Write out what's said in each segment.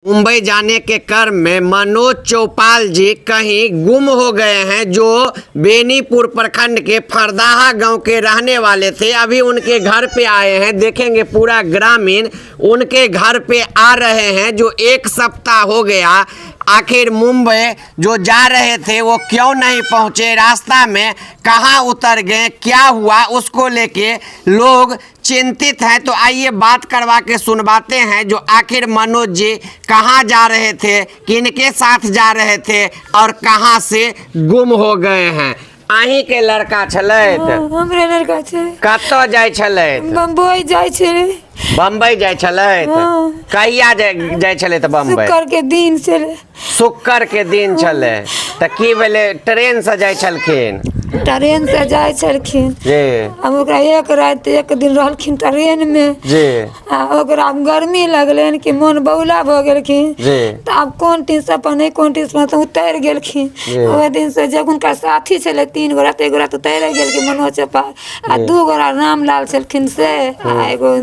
मुंबई जाने के क्रम में मनोज चौपाल जी कहीं गुम हो गए हैं, जो बेनीपुर प्रखंड के फरदाहा गांव के रहने वाले थे। अभी उनके घर पे आए हैं, देखेंगे पूरा ग्रामीण उनके घर पे आ रहे हैं, जो एक सप्ताह हो गया। आखिर मुंबई जो जा रहे थे वो क्यों नहीं पहुंचे, रास्ता में कहां उतर गए, क्या हुआ, उसको लेके लोग चिंतित हैं। तो आइए बात करवा के सुनवाते हैं जो आखिर मनोज जी कहाँ जा रहे थे, किनके साथ जा रहे थे और कहाँ से गुम हो गए हैं। अहीं के लड़का छलथि? हमरे लड़का छै। कतऽ जाइ छलथि? बम्बई जाइ छलै। बम्बई जाइ छलथि? हँ। कहिया जाइ छलथि बम्बई? शुक्र के दिन छलै। शुक्र के दिन छलै। तऽ की भेलै, ट्रेन से जाइ छलखिन? ट्रेन से जाइ छलखिन। जी। आब ओकरा एक राति एक दिन रहलखिन ट्रेन मे। जी। आ ओकरा गर्मी लगलनि कि मोन बौला भऽ गेलखिन। जी। तऽ आब कोन टीसन पर नहि, कोन टीसन पर तऽ उतरि गेलखिन। जी। ओहि दिन से जे हुनका साथी छलै 3 गोरा, तऽ 1 गोरा तऽ उतरि गेलखिन मनोज चौपाल, आ 2 गोरा रामलाल छलखिन से, आ एगो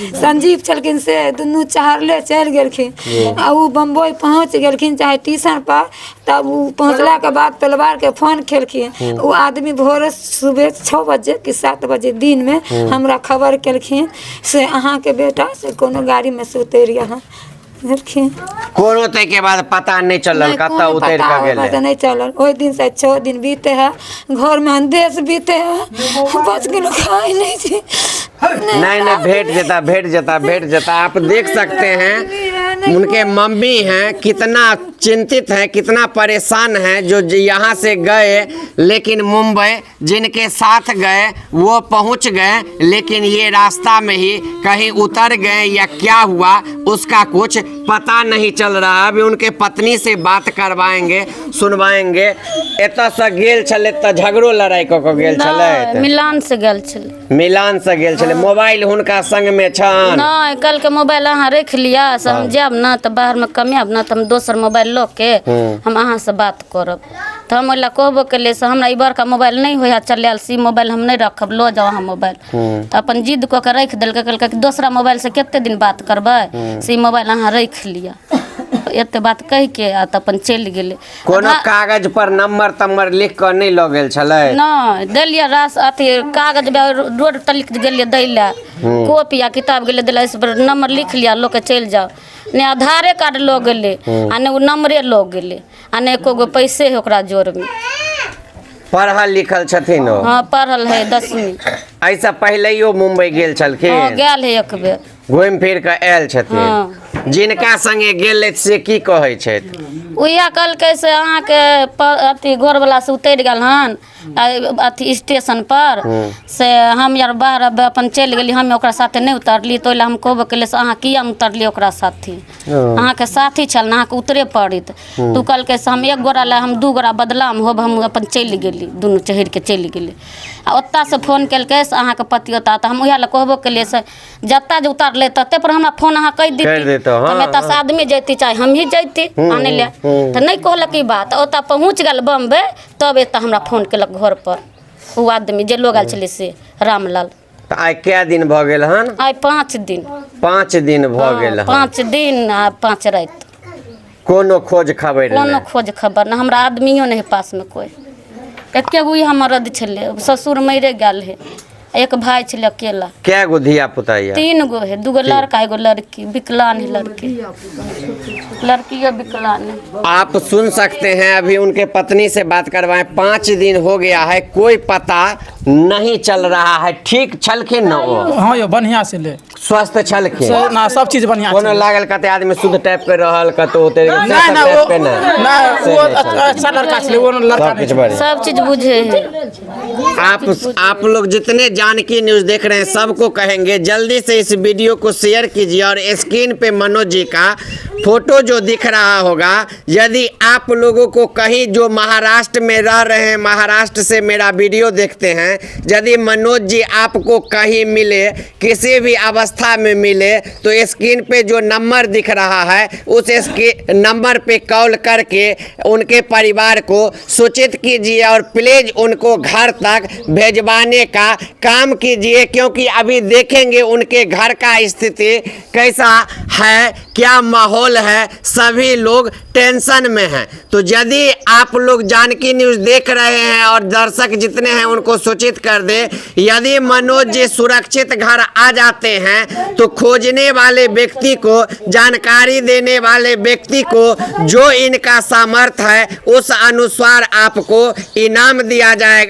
संजीव छलखिन से, दुनू चढ़ले चलि गेलखिन। आ ओ बम्बई पहुँच गेलखिन चाहे टीसन पर। तब ओ पहुँचलाके बाद परिवारके फोन केलखिन। ओ आदमी भोरे सुबह 6 बजे कि 7 बजे दिनमे हमरा खबर केलखिन से अहाँके बेटा से कोनो गाड़ीमे से उतरि गेल हन। बुझलखिन? कोनो ताहिके बाद पता नहि चलल कतऽ उतरि कऽ गेलै? नहि चलल। ओहि दिन से 6 दिन बीते है, घरमे अंदेश बीते है, 5 किलो खाइ नहि छी। नहीं नहीं, भेट जेता, भेट जेता, भेट जेता। आप देख सकते हैं उनके मम्मी हैं, कितना चिंतित हैं, कितना परेशान हैं। जो यहाँ से गए लेकिन मुंबई जिनके साथ गए वो पहुँच गए, लेकिन ये रास्ता में ही कहीं उतर गए या क्या हुआ उसका कुछ पता नहीं चल रहा है। अभी उनके पत्नी से बात करवाएंगे, सुनवाएंगे। एतऽ से गेल छलै तऽ झगड़ो लड़ाई कऽ के गेल छलै? मिलान से गेल छलै। मिलान से गेल छलै। मोबाइल हुनका संग में छन? नहि, कल के मोबाइल अहाँ राखि लिअ, से हम जायब ने तऽ बाहर में कमायब ने तऽ हम दोसर मोबाइल लऽ के हम अहाँ से बात करब। तऽ हम ओहि लए कहबो केलियै से हमरा ई बड़का मोबाइल नहि होइ है चलायल, से ई मोबाइल हम नहि रखब, लऽ जाउ अहाँ मोबाइल। तऽ अपन जिद कऽ के राखि देलकै, कहलकै कि दोसरा मोबाइल से कते दिन बात करबै, से ई मोबाइल अहाँ राखि लिअ। एते बात कहिके आ तऽ अपन चलि गेलै। कोनो कागज पर नंबर तंबर लिख कऽ नहि लऽ गेल छलै? नहि देलियै, रास अथी कागज रोड तलिक गेलियै दै लए, कॉपी आ किताब गेलियै दै लए, नंबर लिख लिअ लऽ के चलि जाउ। नहि आधारे कार्ड लऽ गेलै आ नहि ओ नंबरे लऽ गेलै आ नहि एको गो पैसे है ओकरा जोरमे। पढ़ल लिखल छथिन ओ? हाँ, पढ़ल है 10वीं। एहिसँ पहिलैयो मुंबई गेल छलखिन? हाँ, गेल है एक बेर। घुमि फिर कऽ आयल छथिन? हाँ। जिनका संगे गेल से की कहै छथि? उएह कहलकै से अहाँके अथी घरवला से उतरि गेल हन अथी स्टेशन पर, से हम यार बाहर अपन चलि गेली, हम ओकरा साथे नहि उतरली। तऽ ओहि लए हम कहबो केलियै से अहाँ किया उतरलियै ओकरा साथे, अहाँके साथी छल ने, अहाँके उतरे पड़ैत। तऽ ओ कहलकै से हम एक गोरा लए हम 2 गोरा बदलाम होब, हम अपन चलि गेली, दुनू चढ़िके चलि गेली। आ ओतऽसँ फोन केलकै से अहाँके पति ओतऽ। तऽ हम उएह लए कहबो केलियै से जतऽ जे उतरलै तते पर हमरा फोन अहाँ कहि दिती, हम एतऽसँ आदमी जैती चाहे हमही जैती आनै लए। तऽ नहि कहलक ई बात। ओतऽ पहुँच गेल बम्बई, तब एतऽ हमरा फोन केलक घर पर ओ आदमी जे लोग आयल छलै से रामलाल। तऽ आइ कए दिन भऽ गेल हन? आइ 5 दिन। 5 दिन भऽ गेल हन। 5 दिन आ 5 राति। कोनो खोज खबर? कोनो खोज खबर नहि, हमरा आदमियो नहि पासमे कोइ। एके गो हमर मरद छलै, ससुर मरिए गेल है, एक भाई छलै अकेला। कै गो धिया पुता यऽ? 3 गो है, 2 गो लड़का एगो लड़की, विकलांग है लड़की, लड़कियों विकलांग है। आप सुन सकते हैं, अभी उनके पत्नी से बात करवाएं। 5 दिन हो गया है, कोई पता नहीं चल रहा है। ठीक छलखिन न ओ? हाँ यौ, बढ़िया से ले स्वस्थ छलखिन ना, सब चीज बढ़िया। कोनो लागल कते आदमी शुद्ध टाइप के रहल कतौ उतरि गेल? नहीं ना, वो ना, वो अच्छा लड़का छलै, वो लड़का सब किछु बढ़िया, सब चीज बुझे है। आप लोग जितने जानकी न्यूज देख रहे हैं सबको कहेंगे जल्दी से इस वीडियो को शेयर कीजिए और स्क्रीन पे मनोज जी का फोटो जो दिख रहा होगा, यदि आप लोगों को कहीं जो महाराष्ट्र में रह रहे हैं, महाराष्ट्र से मेरा वीडियो देखते हैं, यदि मनोज जी आपको कहीं मिले किसी भी अवस्था अवस्था में मिले तो स्क्रीन पे जो नंबर दिख रहा है उस नंबर पे कॉल करके उनके परिवार को सूचित कीजिए और प्लीज़ उनको घर तक भेजवाने का काम कीजिए, क्योंकि अभी देखेंगे उनके घर का स्थिति कैसा है, क्या माहौल है, सभी लोग टेंशन में हैं। तो यदि आप लोग जानकी न्यूज़ देख रहे हैं और दर्शक जितने हैं उनको सूचित कर दे, यदि मनोज जी सुरक्षित घर आ जाते हैं तो खोजने वाले व्यक्ति को, जानकारी देने वाले व्यक्ति को जो इनका सामर्थ्य है उस अनुसार आपको इनाम दिया जाएगा।